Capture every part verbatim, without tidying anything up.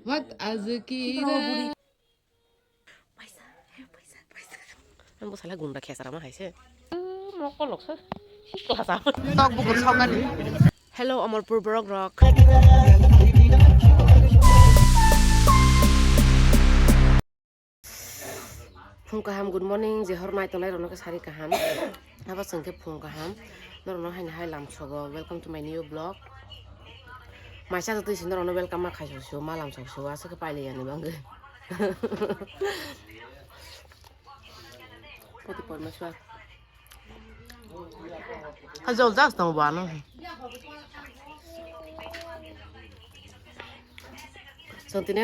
What? Azukira. Paisa, paisa, paisa. Ang bo sala gunda khesara ma hai se. Mokol loksa. Sikla sa. Tok bukur sokani. Hello, Amarpur borok rok. Phung kaham, good morning, je hor nai tongnai rokno khe sari kaham. Abo chwng khe phung kaham. Norokno haino hai lamsogo. Welcome to my new vlog. Maisa jotoi si norokno welcome ma khai so, ma lamsok so, aswk khe pailai yani bangwi. Poti porma swa. Hajol jas tong bano. Chwng tini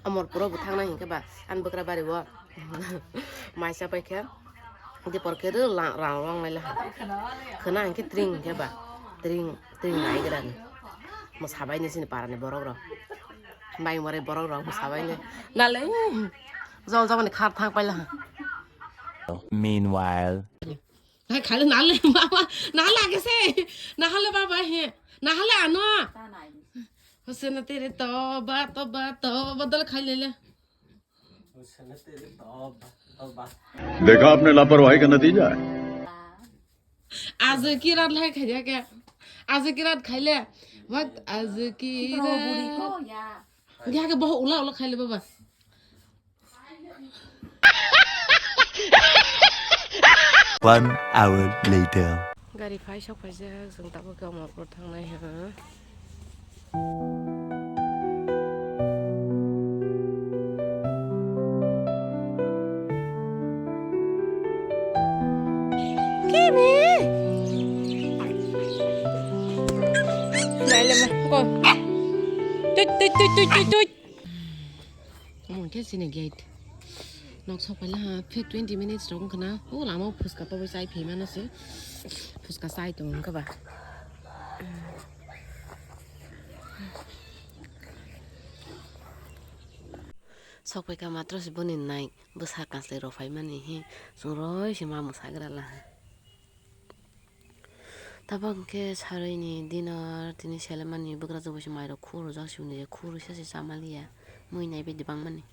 Amarpuro bo thangna hinkhe ba, ani bwkra bari o maisa paikhe, dipor khe rw la-, rang rong lai laha. Khwna hinkhe tring hinkhe ba, tring, tring nai gra ni. Mwsabai ni sini para ni borok rok. Bai warai borok rok mwsabai ni. Nale, jol jabani khar thang pai laha. Meanwhile. Hai khale nale mama, nale agese. Nahale baba he. Nahale ano. Husena tere toba, toba, toba dal khai lele. देखा आपने लापरवाही का नतीजा है। Azu kirat lai khai ya ke. Azu kirat khai le. What? Azu kirat. Ya ke boh ula ula khai le baba. One hour later. Gari phai sok phaijak, chwng tabuk khe Amarpur thangnai ha. Kimi? Naile ma, ko. Tut, tut, tut, tut, tut, tut. Omo khe chini gate. Nok sok paila ha, fifteen twenty minutes rok wngkha na. O lama o phuska tobwi chai phaimano se. Phuska chai tongo wngkha ba. Sok paikha matro se boni nai bwsa kansle rok phaimani hi. Chwng roi se ma mwsagra la ha. Tabok hwnkhe sarui ni dinner tini selemani bwkrajwk bai se mairok khurujak sibini je khurui se chamaliya mui naibe dibang mani.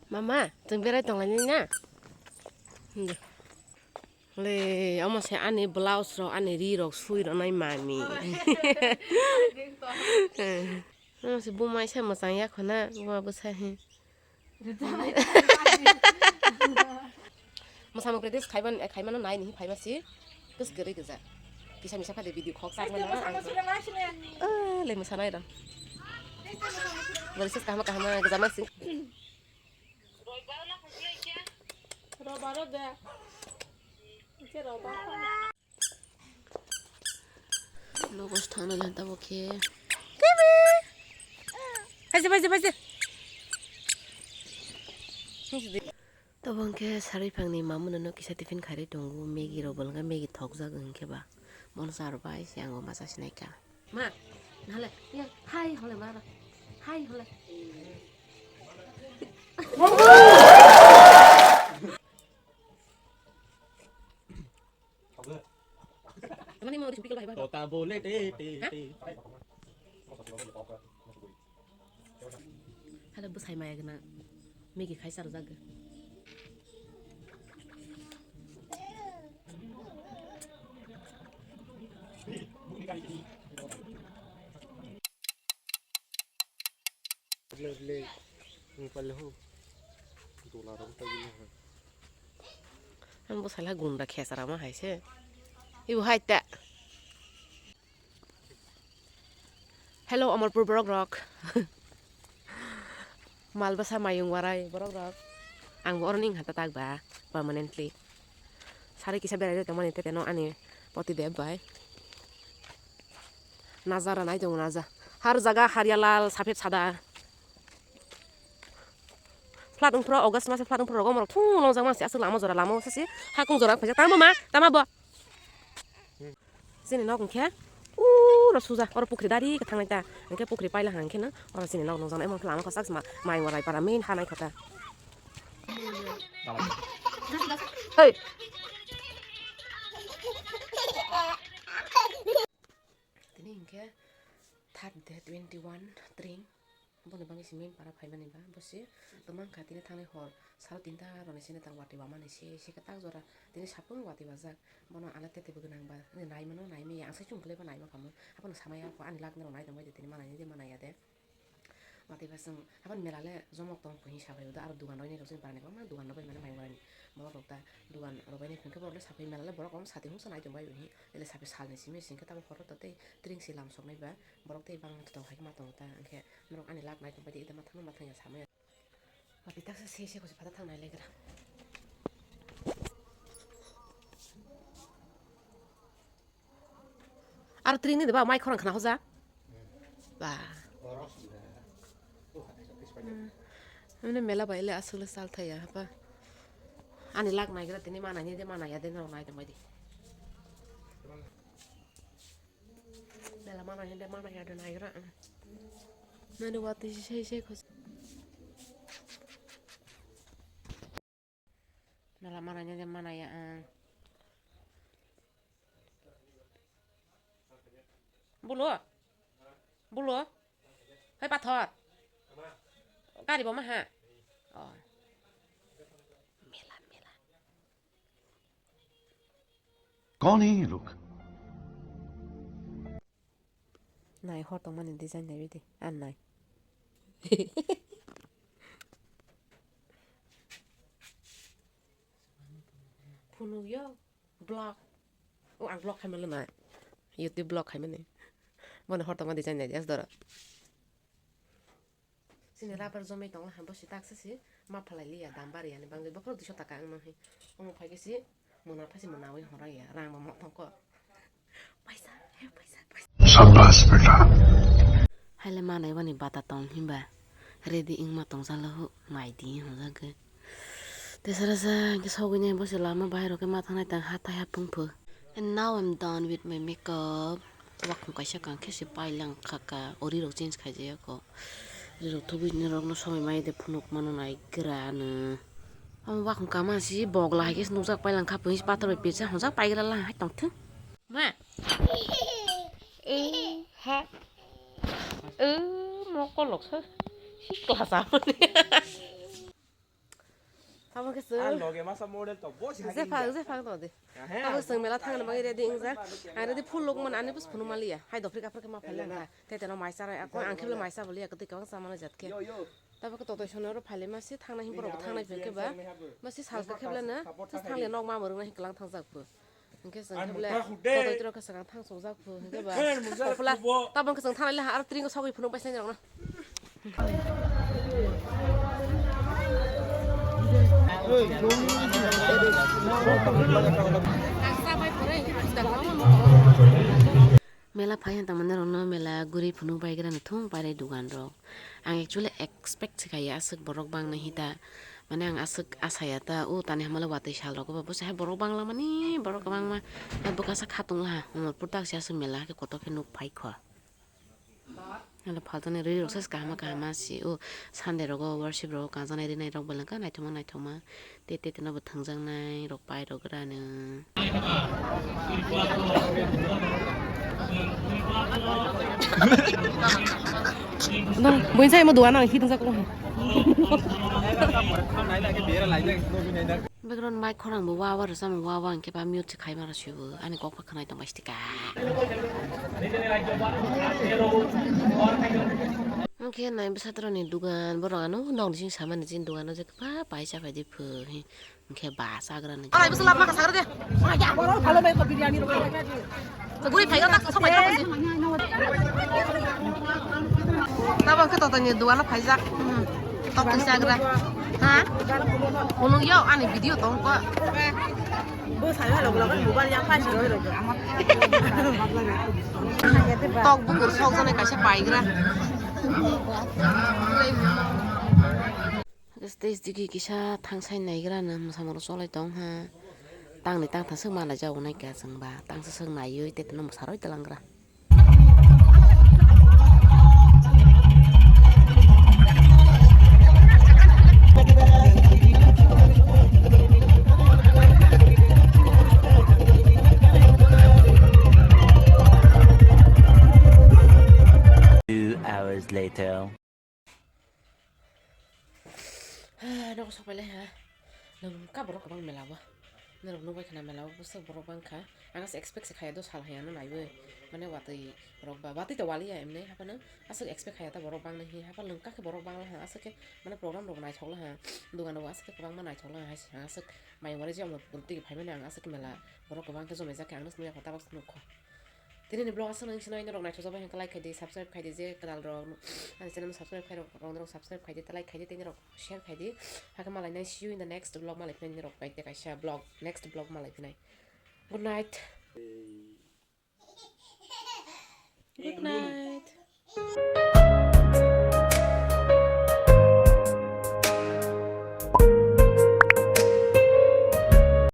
Mama, chwng berai tonglainai na? Hindu. Le, omo se ani blouse rok, ani ri rok sui rwnai mami. Omo se buma isa mwchang ya khuna, buma bwsa hi. Mwsamung practice khaiman, khaimano nai ni phaima si. Kus gari gaja. Kisa misa phade video khok sak mana ang. Ah, le mwsanai rok. Bari ses kahma kahma gaja ma sing. Robaro de. Ike robaro. Nogo se thangna le tabok khe. Kimi. Phaise, phaise, phaise. Tabok khe sarui phangni mamano no kisa tiffin kharwi tongo, Maggie rok bolong khe Maggie thokjak wngkhe ba. Bono charwbai se ang bo ma chasinai kha. Ma, nahale, ya, hai hole ma, hai hole. Tamani mo pickle bai bai. Tota bole te te te. Hala bwsai maya gana. Maggie khai sarjak. Le le. Ni palle ho. Dola rong ta gini ha. Ang bo sala gunda khesara ma hai se. Ibu hai ta. Hello, Amarpur borok rok. Mal bwsa mayung warai borok rok. Ang bo oroni wngkha ta tak ba permanently. Sari kisa berai tongmani tete no ani poti deb bai. Nazara nai tongo naza. Har jaga har ya lal saphet sada. Flood wngphuru August mase flood wngphuru rogo morok thung longjak mase aswk lama jora lama sasi hakung jora phaijak tamo ma tamo bo. Chini nok hwnkhe uro suja oro pukhri dari khe thangnai ta hwnkhe pukhri paila hwnkhe no oro chini nok nukjaknai emon khe lama kwchak se ma mai warai para main ha nai kha ta. Hey. Tini hinkhe Third day twenty-one tring. Boni bagwi se main para phaimani ba, bo se twmang kha tini thangnai hor saro tinta roni sini tang watwi wamani se, se khe tak jora tini sapung watwi wajak. Bono ala tete bo gwnang ba, naimano naimaya, ang sai chwng kwlai ba naima khamu. Abono samaya kho ani lak norok nai tongbai de tini manai de manaya de. Watwi ba chwng haban mela le jomok tong phi sabai uda aro dugan rok ni rok chini para ni kwbangma dugan rok bai mane mai wani. Borok rok ta dugan rok bai ni hwnkhe borok le sabai mela le borok kwbangma sati hung sa nai tongbai uhi. Ele sabai salni simi singkhe tabuk horo to tei tring se lam soknai ba. Borok tei bang tong hai ma tongo ta, hwnkhe norok ani lak nai tongbai di, ida ma thangma thangya samaya. Wapi taksa se se kosi phata thang nai legra. Aro tring ni ba mai khorang khna hoja. Ba. Mane mela bai le aswk le sal thaya hapa. Ani lak naigra tini manai ni de manai ya de norok nai tongbai di. Mela mana hinde mana ya de naigra. Nani wati sei sei khos. Mela mana hinde mana ya. Bulo. Bulo. Hai pathor. Gari bo maha. Oh. Mela mela. कौन है ये लोग? Nai, hor tongmani design nai bidi, an nai. Phunuk yo, block. O, ang block khaimani nai. YouTube block khaimani. Bono hor tongma design nai, just doro. Chini rubber jomai tongla ha, bosi taksa si ma phalai liya, dam bari yani bangwi bokhorok duiso taka wng manghi. Omo phaikhe si mona phaisi mona wi horo ya, rang bo motong ko. Paisa, he paisa, paisa. Shabash beta. Haile manai bani bata tong himba. Ready wngma tong jalo hu, mai di hwnjak khe. Tesara sa hwnkhe sogwi nai bosi lama bahai rok khe ma thangnai tang hathai hapung phu. And now I'm done with my makeup. Wakhung kaisa kang khe se pailang kha ka, o ri rok change khai jaya ko. Ri rok thubui ni rok no somoi mai de phunuk mano nai gra no. Omo wakhung kama si bogla hai khe se nukjak pailang kha, pui pathor bai pisa hwnjak paigra la hai tong thung. Ma. E ha. E mo kolok sa. Hi class amani. Tamo khe chwng. Ah, loge masa model to, bo si hagi Jephang, ya. Jephang to de. Ahe, tamo khe chwng mela thangna bagwi ready wngjak. Ang ready full lok man ani bus phunu maliya. Hai dopri kaphar khe ma phai lang kha. Tete no maisa rai ako ang khe maisa boliya kwtwi kwbang chamani jat khe. Yo, yo. Tabo khe totoi sono ro phai le ma si thangnai him borok bo thangnai phai khe ba. Ma si sal khe khe bla na. Thang le nok ma mwrwk nai hiklang thangjak phu. Hwnkhe chwng khe bole kotor twi rok khe swkang thang chongjak phu hwnkhe ba popular tabang khe chwng thanglai le ha aro tring o sogwi phunuk bai sai rok no. Mela phai hwn tangmani rok no mela guri phunuk bai gra no thung bai rai dugan rok. Ang actually expect se kaiya aswk borok bang nai hita. Mane ang aswk asaya ta, o tani hamala watwi sal rogo ba, bwsa hai borok bangla mani, borok kwbangma, hai bwkasa khatung laha, Omorpur tak se aswk mela khe kotor khe nuk phai kho. Ano phaltani rwi rok sa kahama kahama si, o Sunday rogo worship rogo kanjaknai rinai rok beleng kha naithokma naithokma, tei tei tei no bo thwngjaknai rok pai rok rano. Buini sai mo duan ang hidung jak. Background mic khorang bo wa wa rwchamo wa wa hwnkhe ba mute se khaima rw swibo ani kok pha khwnai tong bai stika. Hwnkhe nai bwsatro ni dugan borok ano nokni simi samani chini dugano je kwbangma paisa paidi phu. Hwnkhe ba chagra ni. Alai bwswk lama kha sagra de. Guri phaiga tak sok phaiga. Tabang khe totoni duano phaijak. Tok twi chagra. Ha? Unuk yo ani video tong ko. Bo sai halo vlog mobile yang phai soi rok. Tok bukur sok jone kaisa paigra. Stage digi kisa thangsai naigra no mwsamung rok cholai tong ha. Tangni tangthang swk manai jago nai kha chwng ba tangsa swk naiwi tei tongno mwsaroi twlangra. later. Nogo sok pailai ha. Lengka borok kwbang mela o. Norok nugwi khna mela o bwswk borok bang kha. Ang se expect se khaya do sal hai ano naiwi. Mane watwi rok ba watwi to waliya emne haphano. Aswk expect khaya ta borok bang nai hi hapha lengka khe borok bang la ha. Aswk khe mane program rok naithok la ha. Dugan rok aswk khe kwbangma naithok la ha. Aswk mai wari je omo twi phaimani ang aswk mela borok kwbang khe jomai jak khe ang no swnwi yakho tabuk se nukho. Tini ni vlog aswk nang sino norok naithok jak bai hwnkhe like khai di, subscribe khai di je kwtal rok ani channel no subscribe khai rok rok subscribe khai di, like khai di, tini rok share khai di. Hakhe malai nai see you in the next vlog, malai phinai norok bai tei kaisa vlog, next vlog malai phinai. Good night. Good night.